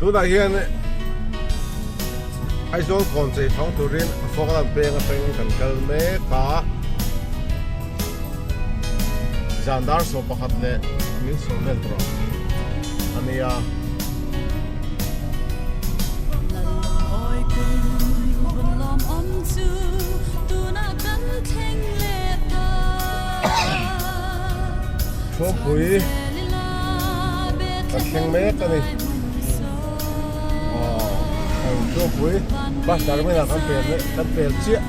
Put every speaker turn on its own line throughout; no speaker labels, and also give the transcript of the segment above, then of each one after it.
Tunah hian Aizawl kawn chei fang turin Falkland peng atangin kan kal mek a, zan dar 11 leh min sawm vel tawh a nia. Thawkpui kan thleng mek a ni. Aw Thawkpui bus terminal kan pel mek kan pel chiah.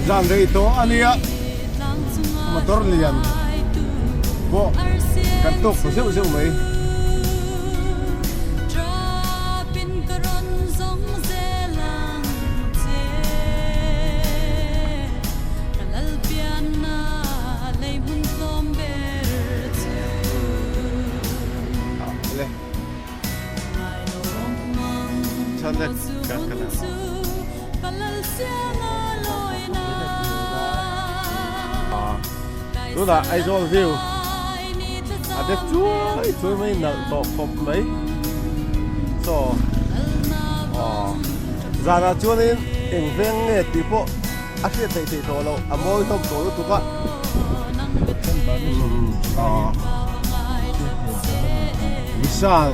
Zan rei tawh a nia motor lian pawh kan tawk ta zeuh zeuh mai. Tunah Aizawl view a de chuai chuai mai nalh tawh khawp mai chaw aw zanah chuanin eng veng nge tih pawh a hriat theih theih tawh loh a mawi hlawm tawh lutuk a aw Vishal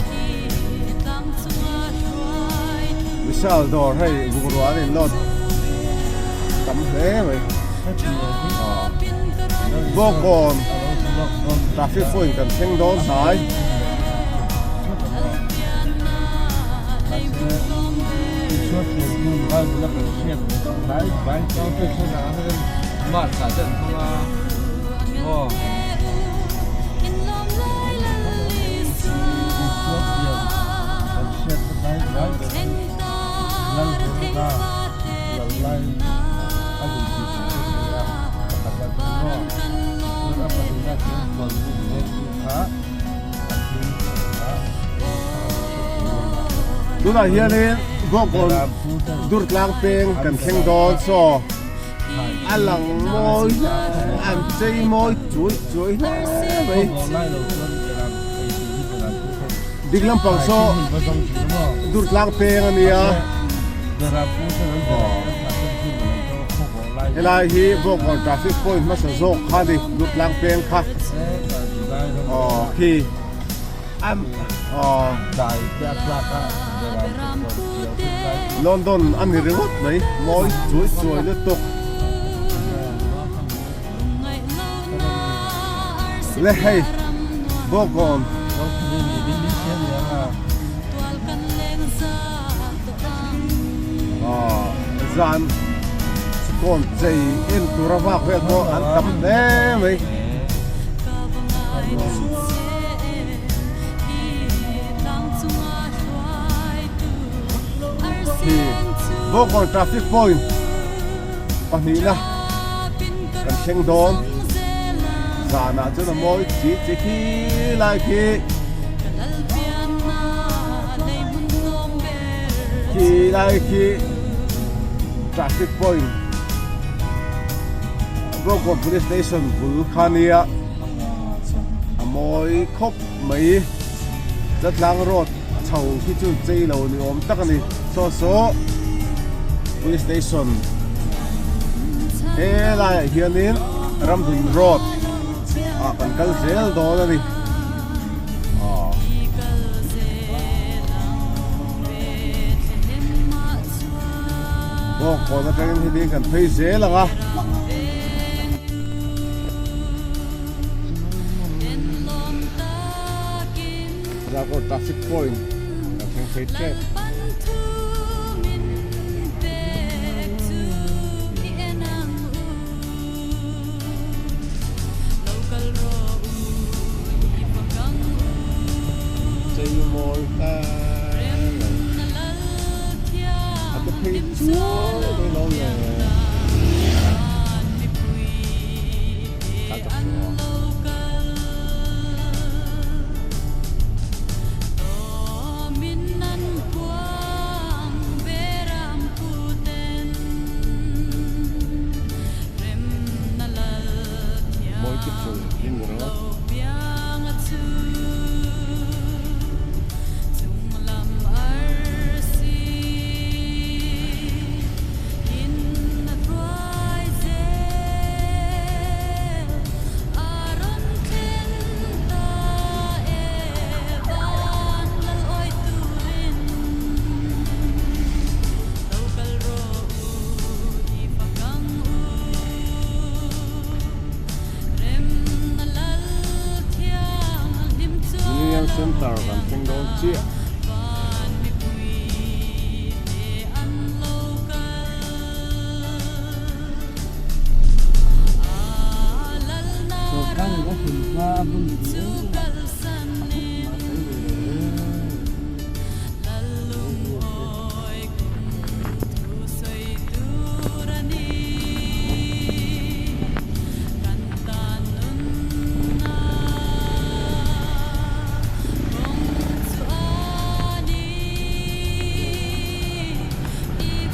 Vishal dawr hei bungrua an inlawt tam hle mai Bawngkawn traffic point kan thleng dawn hnai. Tunah hianin Bawngkawn Durtlang peng kan thleng dawn saw a lang mawi hle an chei mawi chuai chuai hle mai. Dik lampang saw Durtlang peng a nia. Helai hi Bawngkawn traffic point hmasa zawk kha a ni Durtlang peng kha. Aw khi aw London a ni ringawt mai mawi chuai chuai lutuk. Le hei Bawngkawn aw zan kawn chei en tura vak vel pawh an tam hle mai. Khi Bawngkawn traffic point pahnihna kan thleng dawn zanah chuan a mawi chi chi khi lai khi khi lai khi traffic point Bawngkawn police station bul kha nia a mawi khawp mai Zatlang road chho khi chu chei lo ni awm tak a ni saw saw police station he laiah hianin ramhlun road ah kan kal zel dawn a ni aw. Bawngkawn atangin hetiang kan phei zel ang a. Zarkawt traffic point kan thleng phei tep. Chei mawi hle mai. A te phei chuai mai lo le. Ring Road. Union Centre kan thleng dawn chiah.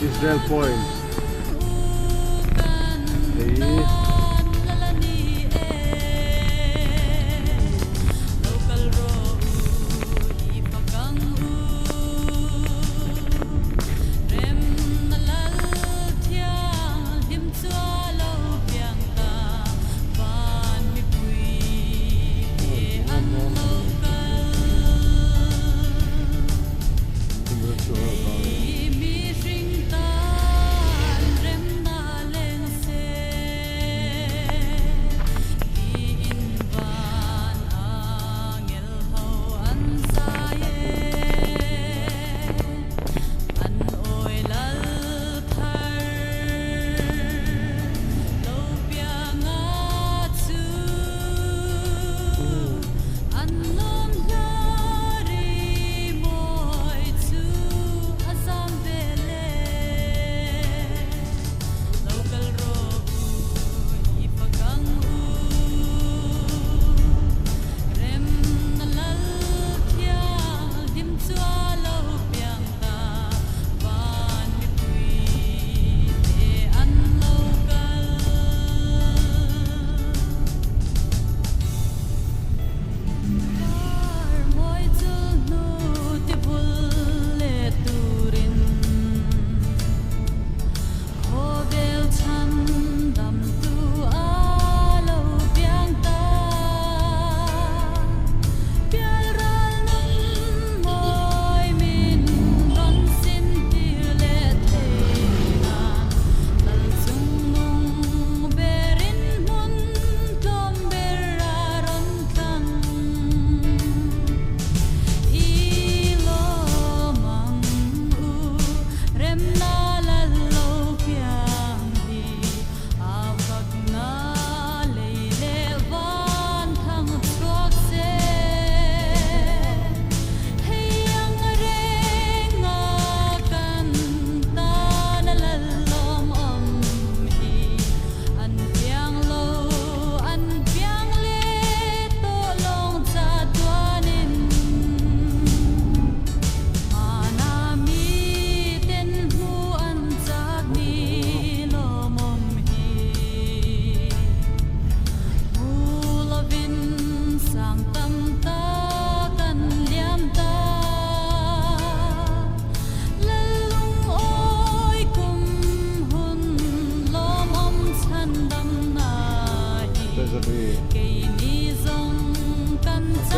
Israel Point hei.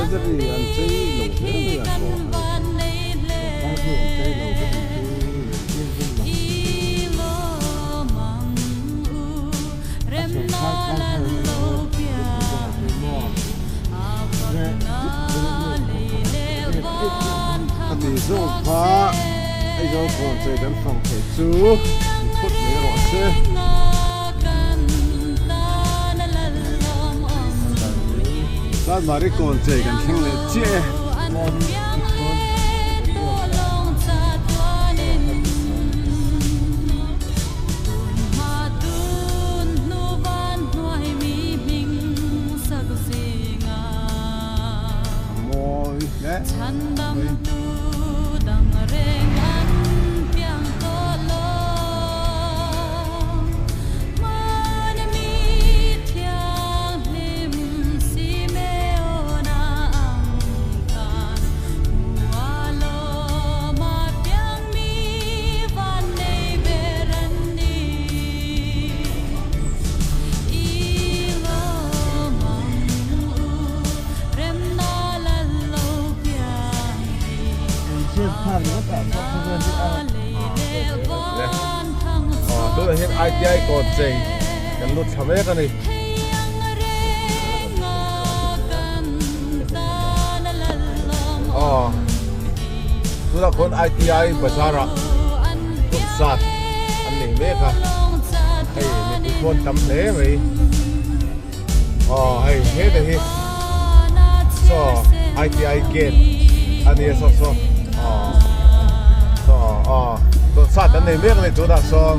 Treasury an chei lo hle mai a pawh Khati zawk kha Aizawl kawn chei kan fang theih chu ni phawt mai rawh se. Chanmari kawn chei kan thleng leh chiah e. A mawi hle mai. Aw tunah hian ITI kawt chei kan lut thla mek a ni. Aw tunah khawn ITI bazar ah kut zat an nei mek a hei mipui pawh an tam hle mai aw hei heta hi saw ITI gate a nia saw saw aw saw aw kut zat an nei mek a ni tunah sawn.